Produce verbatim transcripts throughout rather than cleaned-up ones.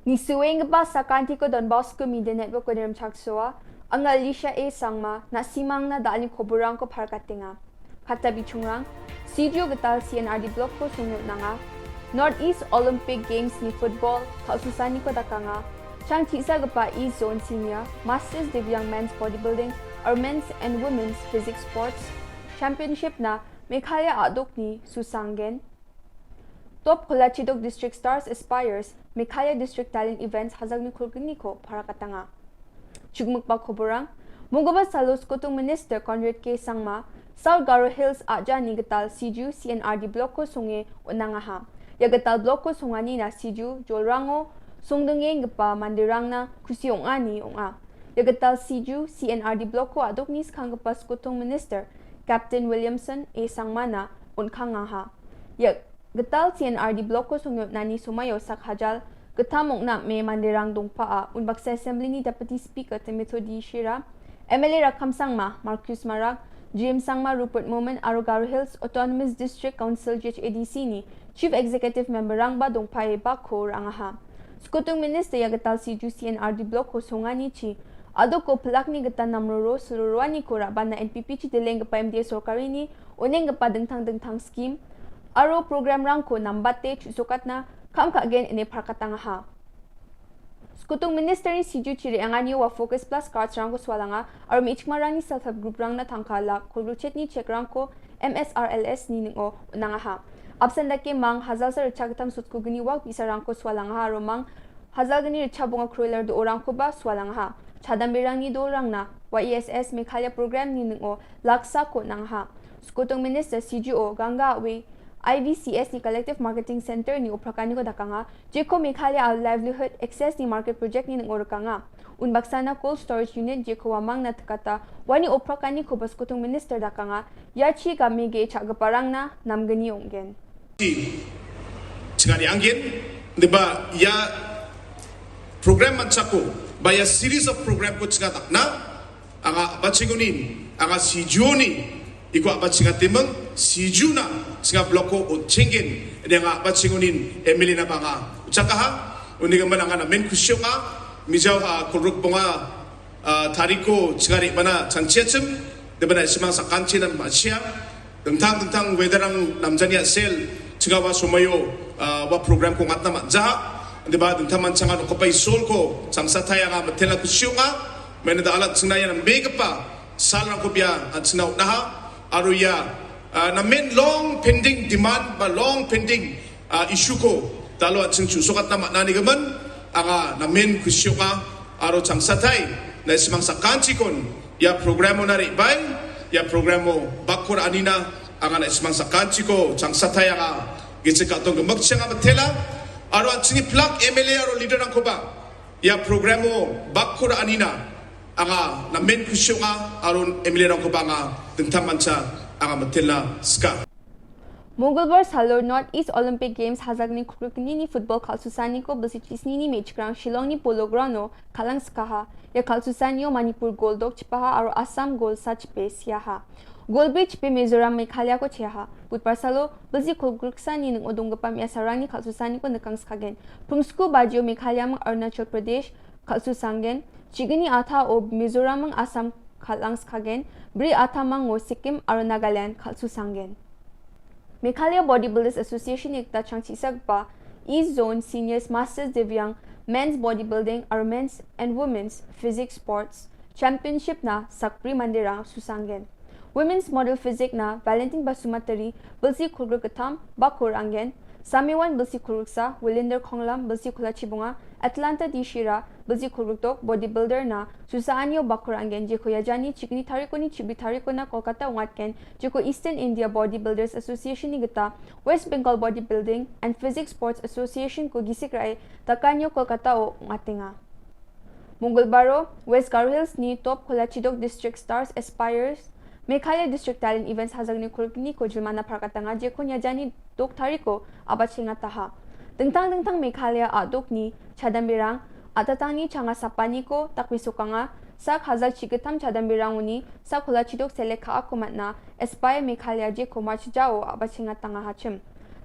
Nisuenggipa sakantiko Don Bosco Media Network-o rimchaksoa, anga Alicia A Sangma, na·simangna da·alni koborrangko pargatenga. Katta bichongrang, Sijuo gital C N R D Block-ko songe on·anga. North East Olympic Games-ni football kal·susaniko dakanga. Chang chi·sagipa East Zone Senior Masters Divyang Men's Bodybuilding aro Men's and Women's Physique Sports Championship-na Meghalaya a·dokni susanggen. Top Kolachidok District Stars Aspires Meghalaya District Talent Events hajagni kolgniko parakatanga. Chukmikba koborang, Mongolbar salo Skotung Minister Conrad K Sangma, South Garo Hills a·jani gital Sijuo C N R D Block-ko songe on·angaha. Ia gital Block-ko songanina Sijuo jolrango songdongenggipa manderangna kusi ong·ani ong·a. Ia gital Sijuo C N R D Block-ko a·dokni skanggipa Skotung Minister Captain Williamson A Sangmana on·kangaha. Ia gital C N R D Block-ko songe on·ani somaio sak hajal gittam ong·na ame manderang dongpa'a. Unbaksa Assembly-ni Deputy Speaker Temito D Shira, M L A Rakkam Sangma, Marcus Marak, James Sangma, Rupert Momin aro Garo Hills Autonomous District Council, G H A D C-ni Chief Executive Member-rangba dongpae bakko ra·angaha. Skotung Minister ia gital Sijuo C N R D Block-ko songanichi a·doko pilakni gita namroro siloroaniko ra·bana N P P-chi dilenggipa M D A sorkarini on·enggipa dingtang dingtang skim aro program-rangko nambate chu·sokatna kam ka·gen ine parkatangaha. Skotung Minister-ni Sijuochi re·anganio ua Focus Plus cards-rangko sualanga aro me·chikmarangni self help group-rangna tangka lak kolgrikchetni check-rangko M S R L S-ni ning·o on·angaha. Apsan dake mang hajalsa ritchagittam sotskugni wak bi·sarangko sualangaha aro mang hajalgni ritchabonga kroilar do·orangkoba sualangaha. Chadamberangni dolrangna Y E S S Meghalaya program-ni ning·o laksako on·angaha. Skotung Minister Sijuo Ganga a·we I V C S-ni Collective Marketing Center-ni oprakaniko dakanga, jeko Meghalaya Livelihood Access-ni market project-ni ning·o rikanga. Unbaksana cold storage unit jeko uamangna tikata uani oprakanikoba Skotung Minister dakanga, iachi game ge·e cha·giparangna namgni ong·gen. Chingani anggen, deba ia program manchako, ba ia series of program-ko chinga dakna, anga a·bachengonin, anga Sijuoni, iko a·bachengateming, Sijuona, chinga Block-ko on·chenggen, ine anga a·bachengonin M L A-na bang·a. Uchakaha, unigimin anga namen kusi ong·a, mijao ha kolgrikbonga, ah, tariko chinga re·bana chanchiachim, deba na·simang sakantinan ma·sia. Dingtang dingtang weather-rang namjani a·sel, chinga ua somoio, ah, ua program-ko ong·atna man·jaha. Deba dingtang manchanga nokgipa Isolko changsatai anga mitela kusi ong·a. Maina da·ala chingna ia nambegipa salrangko bia an·chingna on·aha. Aro ia, ah, namen long pending demand ba long pending ah, issue-ko da·alo an·ching chu·sokatna man·anigimin anga namen kusi ong·a aro changsatai na·simang sakantikon ia program-ona re·bae, ia program-o bakko ra·anina anga na·simang sakantiko changsatai anga gichik ka·tong gimikchi anga mitela aro an·chingni pilak M L A aro leader-rangkoba ia program-o bakko ra·anina anga namen kusi ong·a aro M L A-rangkoba anga dingtang mancha anga mitela sika. Mongolbar salo North East Olympic Games hajagni kolgrikgnini football kal·susaniko bilsi chisnini me·chikrang Shillongni Polo Ground-o kal·angskaha. Ia kal·susanio Manipur gol dok chipaha aro Assam gol sa chipe siaha. Gol bri chipe Mizoram Meghalayako cheaha. Budbar salo bilsi kolgriksani ning·o donggipa me·asarangni kal·susaniko nikangskagen. Pungsku bajio Meghalayaming Arunachal Pradesh kal·susanggen. Chigni atao Mizoraming Assam kal·angskagen. Bri atamango Sikkim aro Nagaland kal·susanggen. Meghalaya Bodybuilders Association-ni gita chang chi·sagipa East Zone Seniors Masters Divyang Men's Bodybuilding aro Men's and Women's Physique Sports Championship-na sakbri manderang susanggen. Women's Model Physique-na Valentine Basumatary bilsi kolgrikgittam bakko ra·angen, Samiwan bilsi kolgriksa, Willinder Konglam bilsi kolachibonga, Atlanta Dishira bilsi kolgrikdok bodybuilder-na susaanio bakko ra·angen, jeko iajani chikni tarikoni chibri tarikona Kolkata ong·atgen, jeko Eastern India Bodybuilders Association-ni gita West Bengal Bodybuilding and Physique Sports Association-ko gisik ra·e dakanio Kolkata-o ong·atenga. Mongolbaro West Garo Hills-ni Top Kolachidok District Stars Aspires Meghalaya District Talent Events hajagni kolgniko jilmana parkatanga, jekon iajani dok tariko a·bachengataha. Dingtang dingtang Meghalaya a·dokni chadamberang a·tatangni changa sapaniko dakbesokanga, sak hajal chigittam chadamberangoni sak kolachidok selek ka·ako man·a, Aspire Meghalaya jeko March jao a·bachengatangahachim.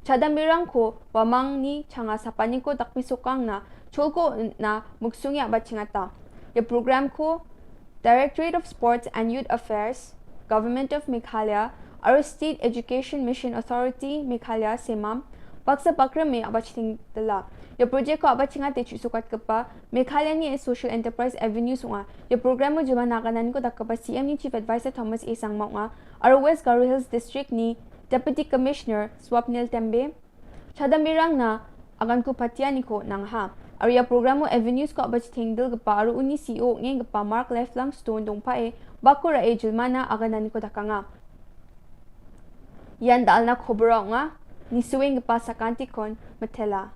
Chadamberangko uamangni changa sapaniko dakbesokangna cholko on·na miksonge a·bachengata. Ia programko Directorate of Sports and Youth Affairs, Government of Meghalaya aro State Education Mission Authority Meghalaya, semam, baksa bakrime a·bachitengdila. Ia projektko a·bachengate chu·sokatgipa Meghalayani social enterprise avenues ong·a. Ia programo jilma nagananiko dakgipa C M-ni Chief Advisor Thomas A Sangma ong·a aro West Garo Hills District-ni Deputy Commissioner Swapnil Tembe, chadamberangna aganko patianiko nang·aha. Aro ia programo avenues-ko a·bachitengdilgipa aro uni C E O ong·enggipa Mark Lifelong Stone dongpae bako ra·e jilmana agananiko dakanga. Ian dalna kobora ong·a, nisoenggipa sakantikon mitela.